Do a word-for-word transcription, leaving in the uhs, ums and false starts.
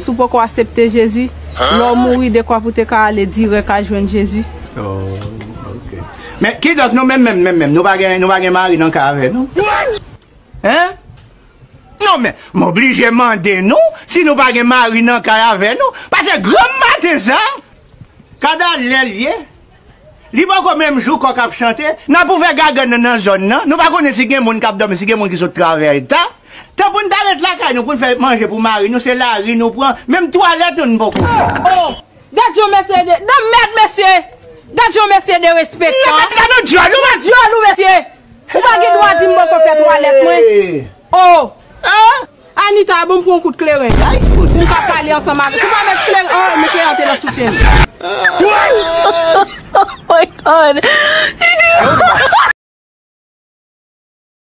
Si w poko aksepte Jezi, lè w mouri, dekwa pou te ka ale dirèk al jwenn Jezi. Oh, ok. Men kidonk nou menm, menm, menm, menm, nou pa gen, nou pa gen mari nan kay avè nou? Hein? Non, men, m oblije mande nou si nou pa gen mari nan kay avè nou. Paske granm maten sa, kada lè l ye, li poko menm jou kòk ap chante, n ap ouvè gagann nan nan zòn nan. Nou pa konnen si gen moun k ap dòmi, si gen moun ki sot travay ta. Tan pou n ta ret lakay nou, pou n fè manje pou mari nou, se lari nou pran. Menm twalèt nou, n poko fè. Oh! Gad yon mesye de, de mèd, mesye! Gad yon mesye derespektan! Mèd la nan dyòl ou, mèd dyòl ou, mesye! Ou pa gen dwa di m poko fè twalèt mwen. Oh! Anita, bon, m pran yon kout kleren. M pa pale ansanm avè. Si w pa met kleren, oh, men kleren te nan soutyen m. Oh my God.